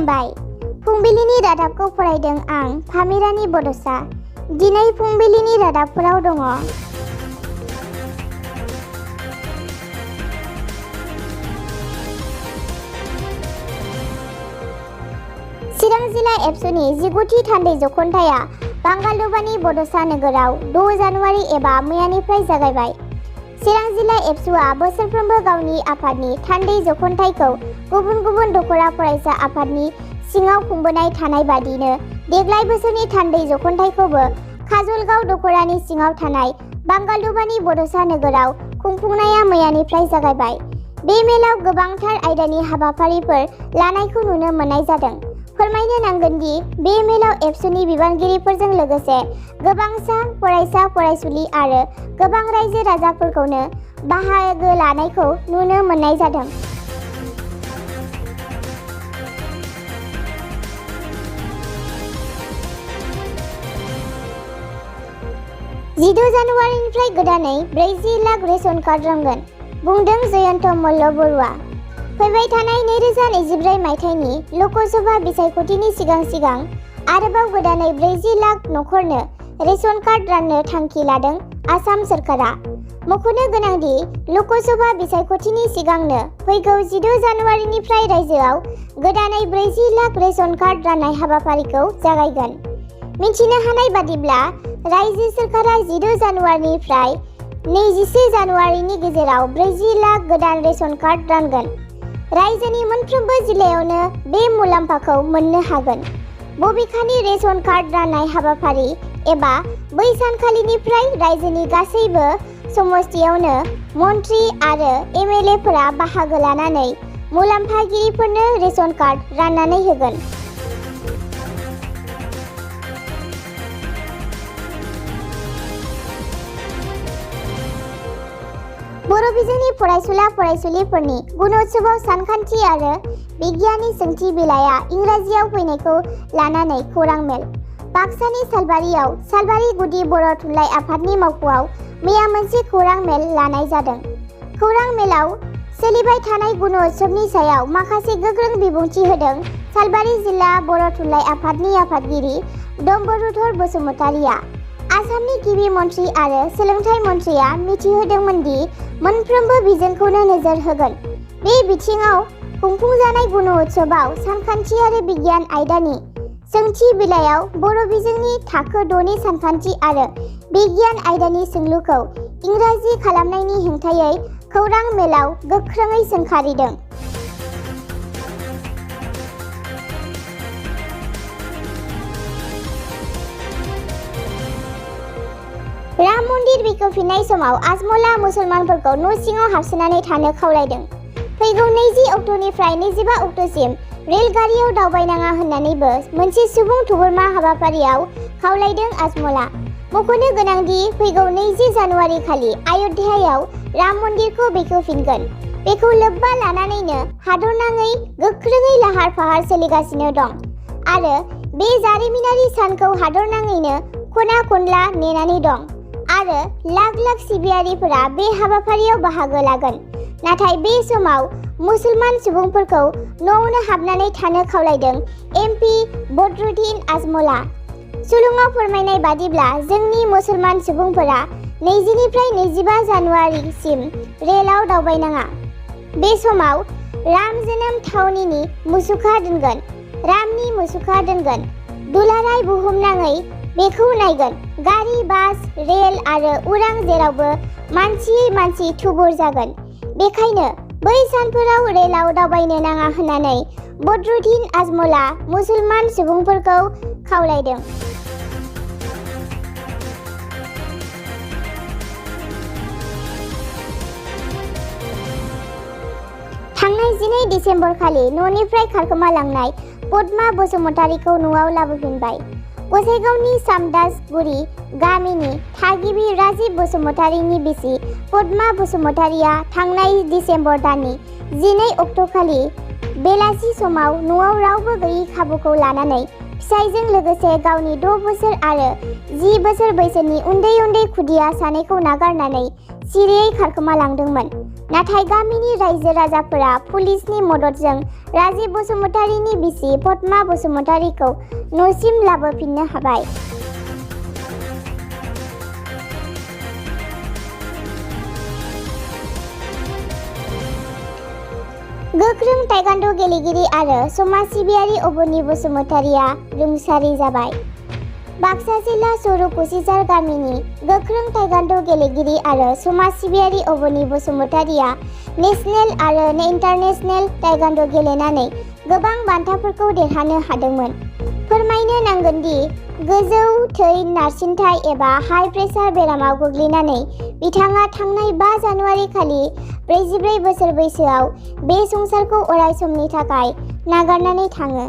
खुलुमबाय। फुंबिलिनि रादाबखौ फरायदों आं फामे रानि बड'सा। दिनै फुंबिलिनि रादाबफोराव दङ। चिरां जिल्ला एबसुनि 19थि थान्दै जख'न्थाया बांगालदबानि बड'सा नोगोराव 6 जानुवारि एबा मैयानिफ्राय जागायबाय। चिरां जिल्ला एबसुआ बोसोरफ्रोमबो गावनि आफादनि थान्दै जख'न्थाइखौ गुबुन गुबुन दखरा फरायसा आफादनि सिङाव खुंबोनाय थानाय बादिनो देग्लाय बोसोरनि थान्दै जख'न्थाइखौबो काजलगाव दखरानि सिङाव थानाय बांगालदबानि बड'सा नोगोराव खुंफुंनाया मैयानिफ्राय जागायबाय। बे मेलाव गोबांथार आयदानि हाबाफारिफोर लानायखौ नुनो मोननाय जादों। फोरमायनो नांगोन दि बे मेलाव एबसुनि बिबानगिरिफोरजों लोगोसे गोबांसा फरायसा फरायसुलि आरो गोबां रायजो राजाफोरखौनो बाहागो लानायखौ नुनो मोननाय जादों। जिद' जानुवारिनिफ्राय गोदानै 40 लाख रेशन कार्ड रानगोन, बुंदों जयन्त मल्ल बरुवा। फैबाय थानाय 2024 मायथाइनि लकसभा बिसायख'थिनि सिगां आरोबाव गोदानै 40 लाख नखरनो रेशन कार्ड राननो थांखि लादों आसाम सोरखारा। मख'नो गोनांदि लकसभा बिसायख'थिनि सिगांनो फैगौ 6 जानुवारिनिफ्राय रायजोआव गोदानै 40 लाख रेशन कार्ड राननाय हाबाफारिखौ जागायगोन। मिथिनो हानाय बादिब्ला रायजो सोरखारा 6 जानुवारिनिफ्राय 21 जानुवारिनि गेजेराव 40 लाख गोदान रेशन कार्ड रानगोन। रायजोनि मोनफ्रोमबो जिल्लायावनो बे मुलाम्फाखौ मोननो हागोन। बबेखानि रेशन कार्ड राननाय हाबाफारि एबा बै सानखालिनिफ्राय रायजोनि गासैबो समस्तियावनो मन्त्रि आरो एमएलएफोरा बाहागो लानानै मुलाम्फागिरिफोरनो रेशन कार्ड राननानै होगोन। बर' बिजोंनि फरायसुला फरायसुलिफोरनि गुणोत्सवआव सानखान्थि आरो बिगियाननि सोंथि बिलाइया इंराजियाव फैनायखौ लानानै खौरां मेल। बाक्सानि सालबारियाव सालबारि गुदि बर' थुनलाइ आफादनि मावख'आव मैया मोनसे खौरां मेल लानाय जादों। खौरां मेलाव सोलिबाय थानाय गुणोत्सवनि सायाव माखासे गोख्रों बिबुंथि होदों सालबारि जिल्ला बर' थुनलाइ आफादनि आफादगिरि डम्बरुधर बसुमतारिया। आसामनि गिबि मन्त्रि आरो सोलोंथाइ मन्थ्रिया मिथिहोदोंमोन दि मोनफ्रोमबो बिजोंखौनो नोजोर होगोन। बे बिथिङाव खुंफुंजानाय गुणोत्सवआव सानखान्थि आरो बिगियान आयदानि सोंथि बिलाइयाव बर' बिजोंनि थाखो 6नि सानखान्थि आरो बिगियान आयदानि सोंलुखौ इंराजि खालामनायनि हेंथायै खौरां मेलाव गोख्रोङै सोंखारिदों। राम मन्दिर बेखेवफिननाय समाव आजमला मुसलमानफोरखौ न' सिङाव हाबसोनानै थानो खावलायदों। फैगौ 20 अक्ट'निफ्राय 25 अक्ट'सिम रेलगारियाव दावबायनाङा होननानैबो मोनसे सुबुं थुबुरमा हाबाफारियाव खावलायदों आजमला। मख'नो गोनांदि फैगौ 20 जानुवारि खालि अय'ध्यायाव राम मन्दिरखौ बेखेवफिनगोन। बेखौ लोब्बा लानानैनो हादरनाङै गोख्रोङै लाहार फाहार सोलिगासिनो दं आरो बे जारिमिनारि सानखौ हादरनाङैनो खना खनला नेनानै दं आरो लाख लाख सिबियारिफोरा बे हाबाफारियाव बाहागो लागोन। नाथाय बे समाव मुसलमान सुबुंफोरखौ न'आवनो हाबनानै थानो खावलायदों एमपि बदरुद्दिन आजमला। सुलुङाव फोरमायनाय बादिब्ला जोंनि मुसलमान सुबुंफोरा 20 निफ्राय 25 जानुवारिसिम रेलाव दावबायनाङा। बे समाव राम जोनोम थावनिनि मुसुखा दोनगोन, रामनि मुसुखा दोनगोन। दुलाराय बुहुमनाङै बेखौ नायगोन। गारि, बास, रेल आरो उरां जेरावबो मानसि थुबुर जागोन। बेखायनो बै सानफोराव रेलाव दावबायनो नाङा होननानै बदरुद्दिन आजमला मुसलमान सुबुंफोरखौ खावलायदों। थांनाय 12 डिसेम्बर खालि न'निफ्राय खारखोमालांनाय पद्मा बसुमतारिखौ न'आव लाबोफिनबाय। गसाइगावनि सामदासगुरि गामिनि थागिबि राजिब बसुमतारिनि बिसि पद्मा बसुमतारिया थांनाय डिसेम्बर दाननि 12 अक्ट'खालि बेलासि समाव न'आव रावबो गैयै खाबुखौ लानानै फिसायजों लोगोसे गावनि 6 बोसोर आरो 10 बोसोर बैसोनि उन्दै खुदिया सानैखौ नागारनानै सिरियै खारखोमालांदोंमोन। नाथाय गामिनि रायजो राजाफोरा पुलिसनि मददजों राजिब बसुमतारीनि बिसि पद्मा बसुमतारीखौ न'सिम लाबोफिननो हाबाय। गोख्रों ताइक्वान्ड' गेलेगिरि आरो समाज सिबियारि अबनि बसुमतारीया रुंसारि जाबाय। बाक्सा जिल्ला सौर कुसिजार गामिनि गोख्रों ताइक्वान्ड' गेलेगिरि आरो समाज सिबियारि अबनि बसुमतारीया नेशनेल आरो इन्टारनेशनेल ताइक्वान्ड' गेलेनानै गोबां बान्थाफोरखौ देरहानो हादोंमोन। फोरमायनो नांगोन दि गोजौ थै नारसिनथाय एबा हाइ प्रेसार बेरामाव गोग्लैनानै बिथाङा थांनाय 5 जानुवारि खालि 44 बोसोर बैसोआव बे संसारखौ अराय समनि थाखाय नागारनानै थाङो।